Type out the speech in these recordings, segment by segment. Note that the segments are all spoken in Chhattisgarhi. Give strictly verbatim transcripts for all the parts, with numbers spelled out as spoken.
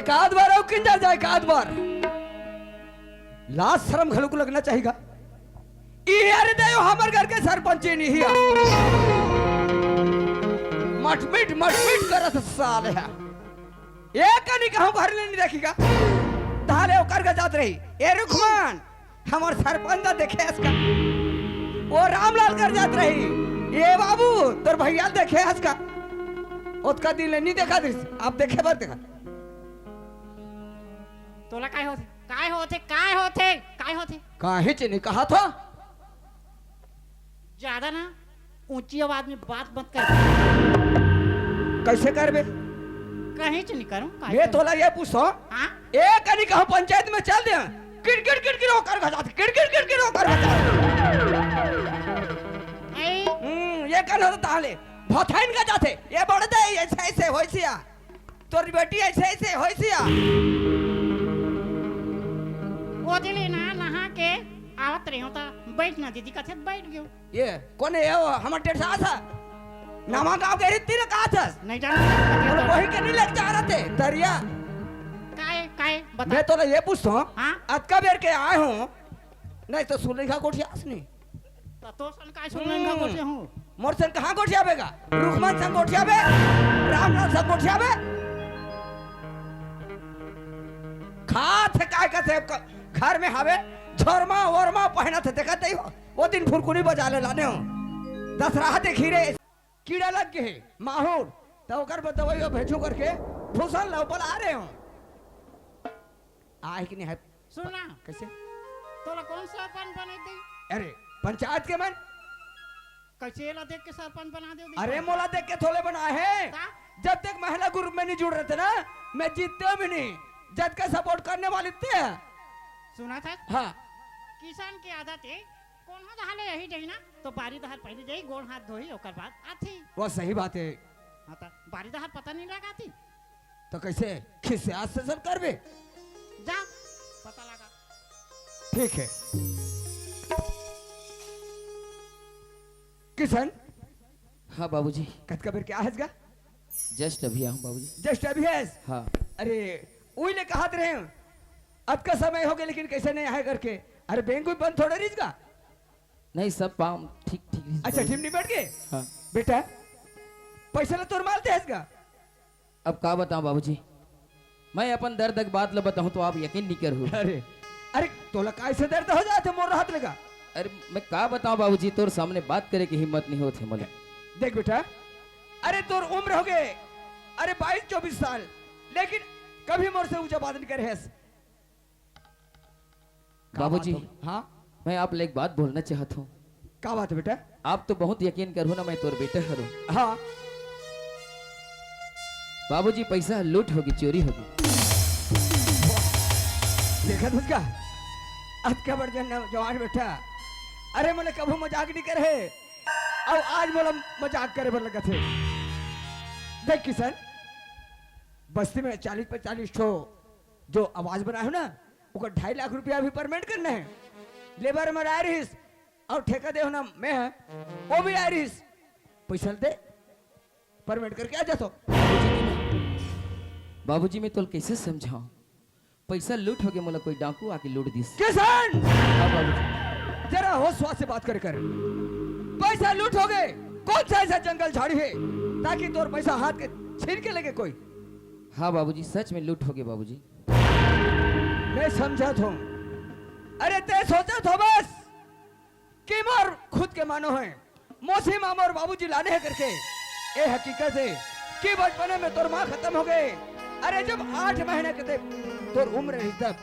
काद बार अउ किंजर जाए काद बार। लाज शरम घलोक लगना चाहिए। ई अरे दे हमर घर के सरपंच नहीं है। मटमिट मटमिट करत साल है। एक कनी कहूँ घर ले नहीं देखिका। ताले ओकर के जात रही। ए रुखमान, हमर सरपंच ला देखे हस का? ओ रामलाल कर जात रही। ए बाबू, तोर भैया ला देखे हस का? ओतका दिन ले नहीं देखा दृश्य, आप देखे बर देखा। तोला काय होथे? काय होथे? काय होथे? काय होथे? काहे च नहीं कहा था? ज्यादा ना ऊंची आवाज में बात मत कर। कैसे करबे? कहीं च नहीं करूं, काय मैं करूं? तोला ये पूछो, हाँ? एक कनी कहूँ पंचायत में चल दे, किरकिर किरकिर ओकर घर जाथे, किरकिर किरकिर ओकर घर जाथे। ए, हम्म, ये कन होता ताले, भथैन का जाथे, ये बढ़ दे, ऐसे ऐसे होइसिया। तोर बेटी ऐसे ऐसे होइसिया। वो दिली ना नहा के आवत रही हूँ तो बैठ ना दीदी कथे बैठ गयो। ये कोन है वो? हमर टेढ़ सास है। नामा गांव के रीति ने कहा था। नहीं जाना। बोलो, वही के नहीं लेके जा रहे थे, दरिया। काय, काय, बता। मैं तोला ये पूछता हूँ, हाँ? अतका बेर के आए हूँ, नहीं तो सुलेखा गोठियास नहीं। तो तोर सन काय सुलेखा हम्म। गोठिया हूँ? मोर सन कहाँ गोठियाबे गा? रुखमन सन गोठियाबे? रामलाल सन गोठियाबे? खात हे काय कथे क-, घर में हवे, झोरमा ओरमा पहनत हे, देखत नहीं हो? वो दिन फुरकुनी बजा ले लाने हो। दसराहा देखी रे, कीड़ा लग गए हे, माहौर, तो ओकर बर दवाई वो भेजू करके, भूषण ला ऊपर आ रहे हो। आए कि नहीं है? सुन ना। कैसे? तोला कौन सरपंच बने दे? अरे, पंचायत के मन। कैसे ला देख के सरपंच बना दे? अरे, मोला देख के थोड़े बना है। का? जब तक महिला ग्रुप में नहीं जुड़ रहे थे ना, मैं जीतते भी नहीं। जद का सपोर्ट करने वाली थे। सुना था? हाँ। किसान की आदत है, कौन हो दहाले यही जाई ना, तो बारी दहार पहले जाई, गोड़ हाथ धोई, ओकर बाद आथी। वो सही बात है। हाँ, तो बारी दहार पता नहीं लगा थी। तो कैसे खिसियात से सर करबे? जा, पता लगा। ठीक है। किशन। हाँ बाबूजी। कतका बेर के आए हस गा? जस्ट अभी आऊँ बाबूजी। जस्ट अभी आए हस? हाँ। अरे, उही ले कहत रहे हूँ, अतका समय हो गए लेकिन कैसे नहीं आए करके। अरे, बैंक भी बंद थोड़े रहिस गा? नहीं, सब काम ठीक ठीक रहिस अच्छा, बाबूजी। ठीक निपट गए? हाँ। बेटा, पैसा ला तोर माल दे हस गा? अब का बताऊं बाबूजी, मैं अपन दर्द के बात ल बताऊं तो आप यकीन नहीं करहू। अरे, अरे, तोला कैसे दर्द हो जाथे मोर रहत ले गा? अरे, मैं का बताऊं बाबूजी, तोर सामने बात करे की हिम्मत नहीं होत हे मोला। देख बेटा, अरे तोर उम्र हो गए, अरे बाईस चौबीस साल, लेकिन कभी मोर से ऊंचा बात नहीं करे हस। का बाबूजी, बात हो? हाँ? मैं आप ले एक बात बोलना चाहत हूँ। का बात है बेटा? आप तो बहुत यकीन करहू ना, मैं तोर बेटा हरो। हाँ। बाबूजी, पैसा लूट होगी, चोरी होगी। देखत हस का? अतका बड़ जन जवान बेटा। अरे मोला कभू मजाक नहीं करे हे। अउ आज मोला मजाक करे बर लगत हे। देख किशन, बस्ती में चालीस पैंतालीस ठो जो आवास बनाए हो ना, ओकर ढाई लाख रुपया भी पेमेंट करना है। लेबर मन आए रहिस अउ ठेका दे हो ना मैं ह, वो भी आए रहिस। पैसा ल दे, पेमेंट करके आ जाथो। बाबूजी, मैं तोला कैसे समझाऊं? पैसा लूट होगे, मोला कोई डाकू आके लूट दिस। किशन! हाँ बाबूजी। जरा होश स्वास से बात करे कर। पैसा लूट होगे, कौन सा ऐसा जंगल झाड़ी है ताकि तोर पैसा हाथ के छीन के लेगे कोई? हाँ बाबूजी, सच में लूट होगे बाबूजी। मैं समझत हूँ। अरे तैं सोचत हो बस कि मोर खुद के मानो है, मौसी माँ मोर बाबूजी लाने है करके। ए हकीकत है कि बचपने में तोर माँ खतम हो गए। अरे जब आठ महीना के ते तोर उम्र रही तब,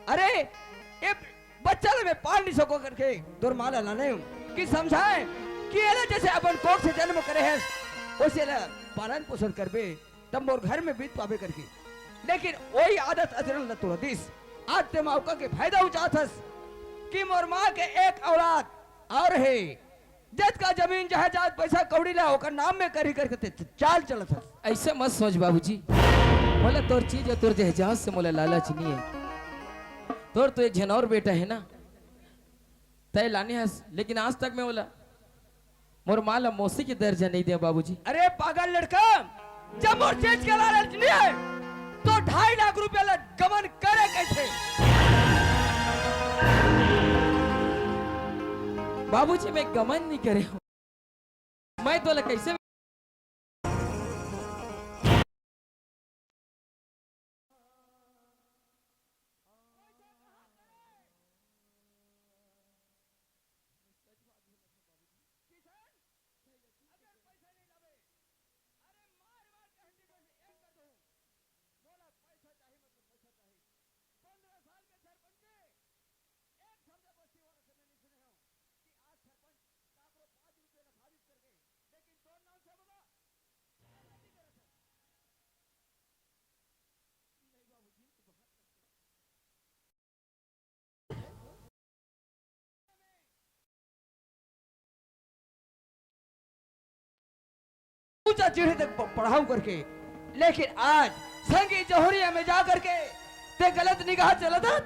अरे ए बच्चा ल मैं पाल नहीं सको करके तोर माँ ला लाने हूँ कि समझाए कि एला जैसे अपन कोख से जन्म करे है वैसे एला पालन पोषण करबे। तब मोर घर में बीत पाबे करके। लेकिन वही आदत अजरन ल तोड़ दिस। आज ते मौका के फायदा उठाथस कि मोर माँ के एक औलाद और है, जतका जमीन जायदाद पैसा कौड़ी ला ओकर नाम में करी करके ते चाल चलत हस। ऐसे मत सोच बाबूजी, मोला तोर चीज और तोर जहाज से मोला लालच नहीं है। तोर तो एक झन और बेटा है ना, तय लाने हस, लेकिन आज तक मैं बोला मोर माँ ला मौसी के दर्जा नहीं दे बाबूजी। अरे पागल लड़का, जब मोर चीज के लालच नहीं है, तो ढाई लाख बाबूजी, मैं गमन नहीं करे हूँ। मैं तोला कैसे ऊंचा सीढ़ी तक प-, पढ़ाऊ करके, लेकिन आज संगी जहुरिया में जा करके ते गलत निगाह चलत हस।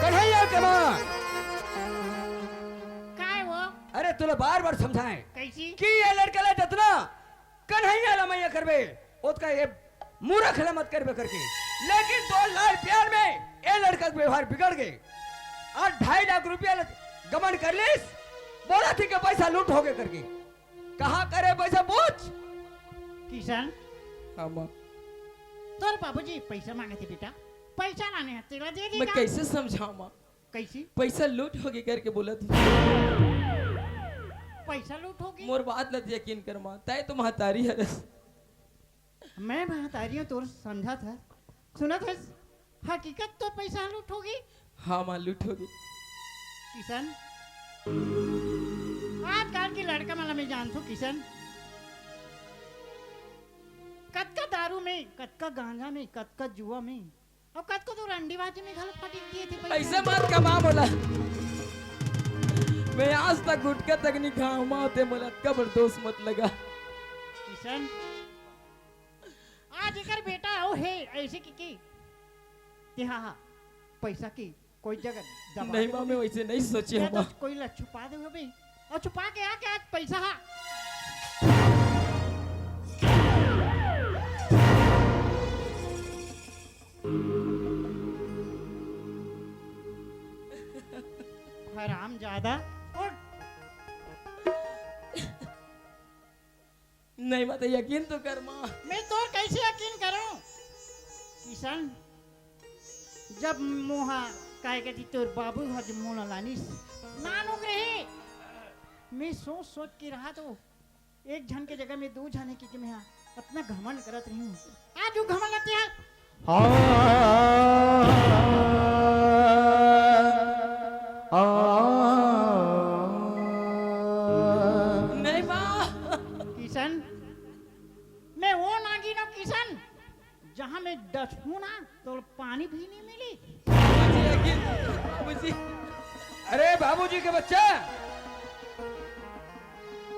कन्हैया के माँ। काय वो? अरे, तोला बार-बार समझाएं कैसी? कि ये लड़का ला जतना कन्हैया ला मइया करबे, ओतका ये मूरख ला मत करबे करके। लेकिन तोर लाड़ प्यार में ये लड़का के व्यवहार बिगड़ गे। आज ढाई लाख रुपया ला गमन कर लिस, बोलत हे कि पैसा लूट होगे करके। कहाँ करे पैसा पूछ? किशन। हाँ माँ। तोर बाबूजी पैसा मांगत हे बेटा, पैसा लाने हे, तेला दे मैं देगा। कैसे समझाऊं माँ? कैसी? पैसा लूट होगे करके बोलत हे। पैसा लूट होगे? मोर बात ला यकीन कर माँ, तैं तो महतारी हरस। मैं महतारी हूँ, तोर समझत हस, सुनत हस, हकीकत तो पैसा लूट होगे। हाँ माँ, लूट होगे। किशन, आजकल के लड़का मन ला मैं जानथों किशन, कतका दारू में, कतका गांजा में, कतका जुआ में, अउ कतको तो रंडीबाजी में घलो पटिक दिए थे पैसा। ऐसे मत कमा मोला। मैं आज तक गुटखा तक नहीं खाऊं माँ, ते मोला अतका बड़ दोष मत लगा। किशन, आज एकर बेटा अउ हे, ऐसे कि, कि, कि हाँ, हाँ, पैसा की कोई जगह दबा नहीं दे माँ, बोले। मैं वैसे नहीं सोचे या हूँ तो माँ। कोई ला छुपा दे होबे, अउ छुपा के आके आज पैसा हा। हराम ज्यादा। उठ। नहीं माँ, ते यकीन तो कर माँ। मैं तोर कैसे यकीन करूं? किशन, जब मोहा काय कती तोर बाबू ह जब मोला लानिस, नान उग रही। मैं सोच सोच के रहा तो एक झन के जगह में दू झन हे कि, कि मैं हा अतना घमंड करत रही हूँ। आज वो घमंड लतिया। हाँ। हाँ। नहीं माँ। किशन, मैं वो नागिन हूँ किशन, जहाँ मैं डटहूँ ना तो पानी भी नहीं मिली। बाबूजी, बाबूजी। अरे बाबूजी के बच्चा,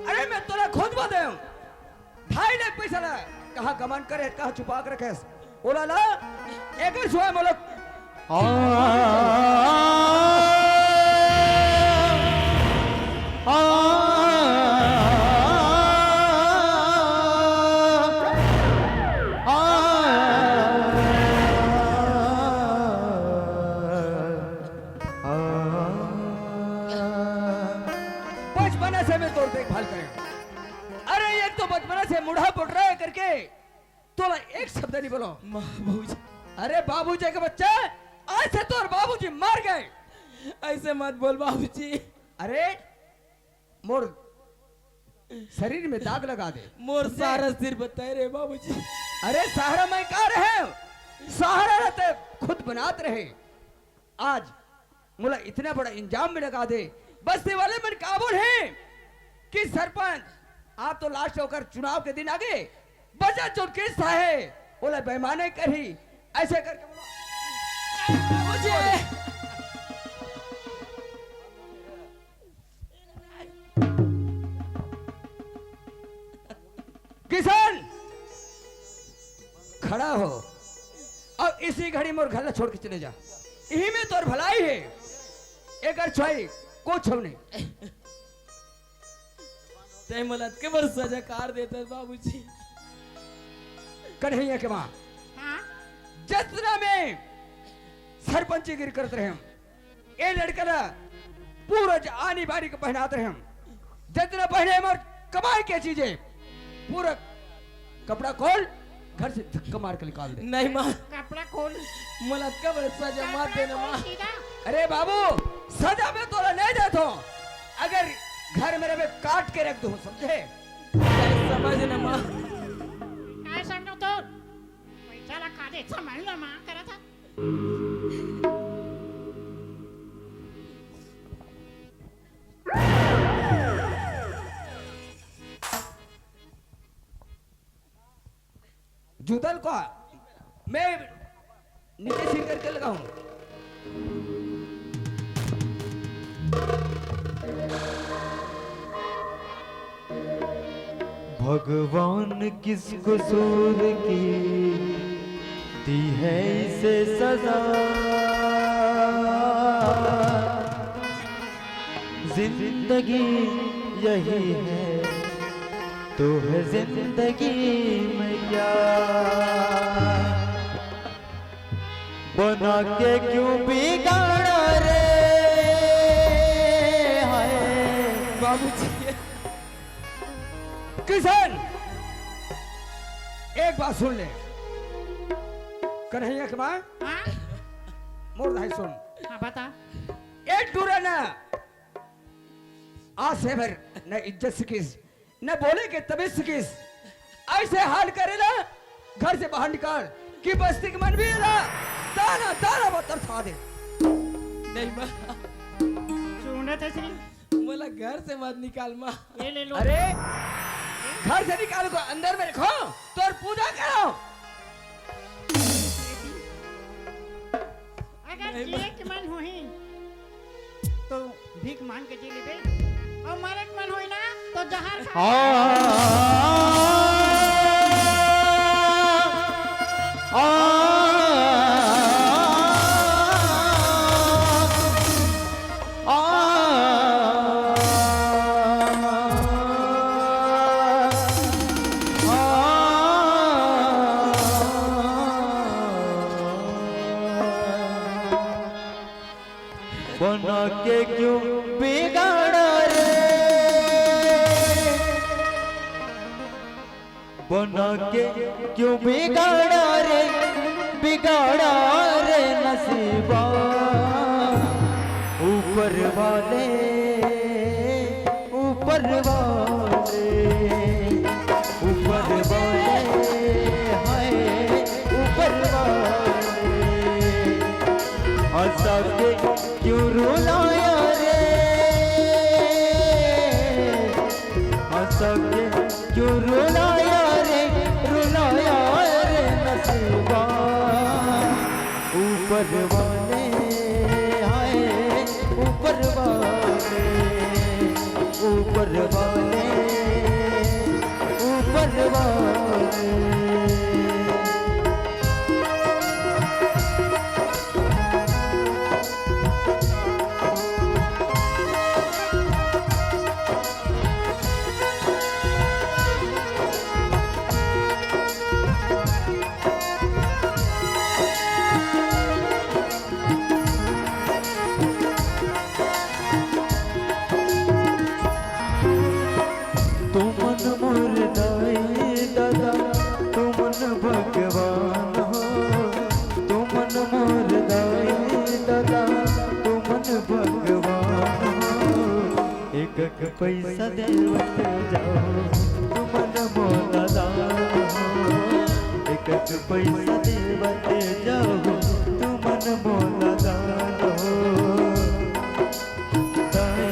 अरे मैं तोला खुद बताऊं, ढाई लाख पैसा ला कहाँ कमान करे, कहाँ छुपा के रखे, ओला ला, एकर सिवाय मोला बचपना से मैं तोर देखभाल करे। अरे, एक तो बचपना से मुढ़ा पोटरा है करके तोला एक शब्द नहीं बोलो। माँ, बाबूजी। अरे, बाबूजी के बच्चा, आज से तोर बाबूजी मर गए। ऐसे मत बोल बाबूजी। अरे, मोर शरीर में दाग लगा दे। मोर समझे? सारा सिर बताए रे बाबूजी। अरे, सहारा मैं का रहे? सहारा रहते खुद बनात रहे। आज मोला इतना बड़ा इंजाम में लगा दे। बस्ती वाले मन का बोल है कि सरपंच, आप तो लास्ट ओकर चुनाव के दिन आगे बजट जोन किस्त है, ओला बेईमाने करही, ऐसे करके बोला। मुझे किशन, खड़ा हो और इसी घड़ी मोर घर ला छोड़ के चले जा। यही में तोर भलाई है। एकर छुआई कुछ नहीं। तैं मोला अतके बड़ सजा काबर देथस बाबूजी। कन्हैया के माँ, हाँ? जतना मैं सरपंचीगिरी करत रहेंव, ए लड़का ला पूरा ज-, आनी बानी के पहिनात रहेंव, जतना पहिने मोर कमाई के चीज हे, पूरा कपड़ा खोल, घर से धक्का मार के निकाल दे। नहीं माँ, कपड़ा खोल। मोला अतका बड़ सजा मत देना माँ। अरे बाबू, सजा मैं तोला नहीं देथों, अगर घर में रहे काट के रख दूँ, समझे? नहीं, समझ ना माँ। काय समझो तो? पैसा ला खा दे, समझ ना माँ, करा था। जूता ल का मैं नीचे सिर करके लगाऊं? भगवान किस कसूर की दी है इसे सजा। जिंदगी यही है, तो है जिंदगी में क्या? बना के क्यों बिगाड़ा रे? हाय। बाबूजी। किशन, एक बात सुन ले। कन्हैया के माँ, हाँ? मोर दाई सुन। हाँ, बता। एक टूरा ना, आज से भर न इज्जत सिखिस, न बोले के तमीज सिखिस। ऐसे हाल करे ना, घर से बाहर निकाल, कि बस्ती के मन भी ना, ताना, ताना बतर था दे। नहीं माँ। सुनत हस रे? मोला घर से मत निकाल माँ। ये ले लो। अरे, घर से निकाल को अंदर में रखो, तोर पूजा करो। अगर नहीं जिए माँ। के मन होही, तो भीख मांग के जी लेबे, अउ मरे के मन होही ना, तो जहर खा। बना के क्यों बिगाड़ा रे? बना के क्यों बिगाड़ा रे, बिगाड़ा रे नसीबा। ऊपर वाले, ऊपर वाले, ऊपर वाले, हाय, ऊपर वाले। हंसा के क्यों रुलाया रे, हंसा के क्यों रुलाया रे, रुलाया रे नसीबा। ऊपर वाले, हाय, ऊपर वाले, ऊपर वाले, ऊपर वाले। तुमन मोर दाई ददा, तुमन भगवान हो। तुमन मोर दाई ददा, तुमन भगवान हो। एक एक पैसा देवत जाओ, तुमन मोला दान हो। एक एक पैसा देवत जाओ, तुमन मोला दान हो। दाई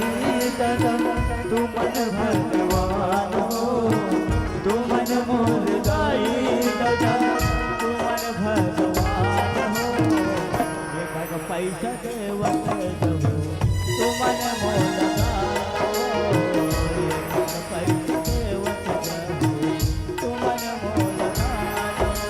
ददा, तुमन भगवान हो, तुमन मोर दाई ददा, तुमन भगवान हो। एक एक पैसा देवत जाओ, तुमन मोला दान हो। एक एक पैसा देवत जाओ, तुमन मोला दान हो।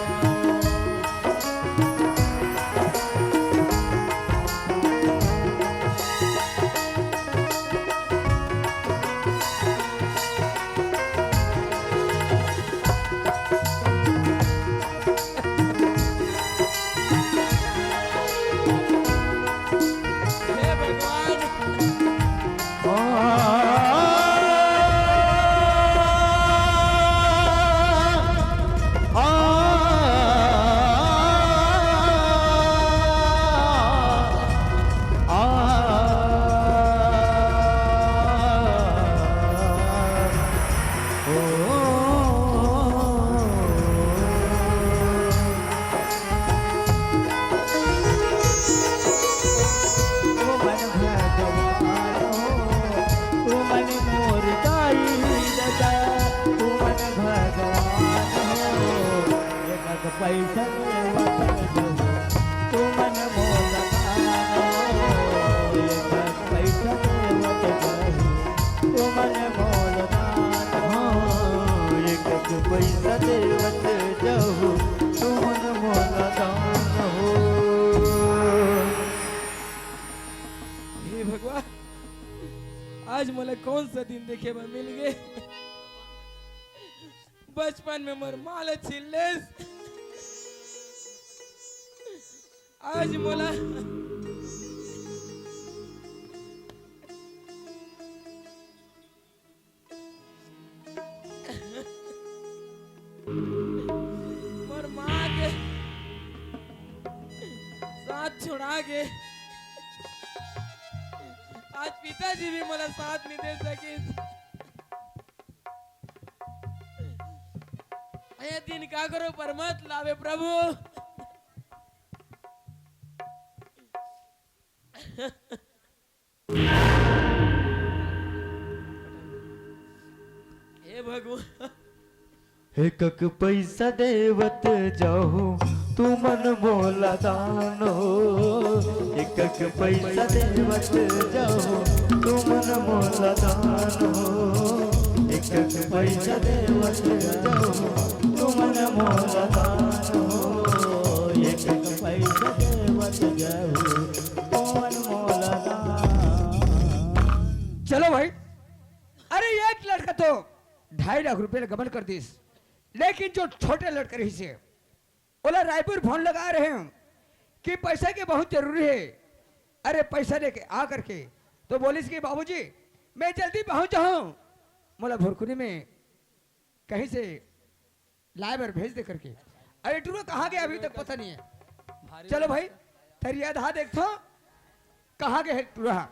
पैसा देवत जाहू, तुमन मोला दान हो। एक पैसा देवत जाहू, तुमन मोला दान हो। एक पैसा देवत जाहू, तुमन मोला दान हो। हे भगवान, आज मोला कौन सा दिन देखे बर मिल गए? बचपन में मोर माँ ला छीन लेस, आज मोला मोर माँ के साथ छोड़ा के आज पिताजी भी मोला साथ नहीं दे सकिस। ये दिन काकरो पर मत लावे प्रभु। हे भगवान, एक एक पैसा देवत जाहू, तुमन मोला दान हो। एक एक पैसा देवत जाहू, तुमन मोला दान हो। एक एक पैसा देवत जाहू, तुमन मोला दान हो। एक एक पैसा देवत जाहू, तुमन मोला दान। चलो भाई, अरे, एक लड़का तो ढाई लाख रुपए ला गबन कर दिस, लेकिन जो छोटे लड़का रहिसे, ओला रायपुर फोन लगा रहे हैं कि पैसा के बहुत जरूरी है। अरे, पैसा लेके आ करके तो बोलिस कि बाबूजी, मैं जल्दी पहुंच जाऊं, मोला भुरकुनी में कहीं से लाए बर भेज दे करके। अरे, टुरा कहाँ गया, अभी तक पता नहीं है। चलो भाई, तरिया धा देखथो, कहाँ गए है टुरा?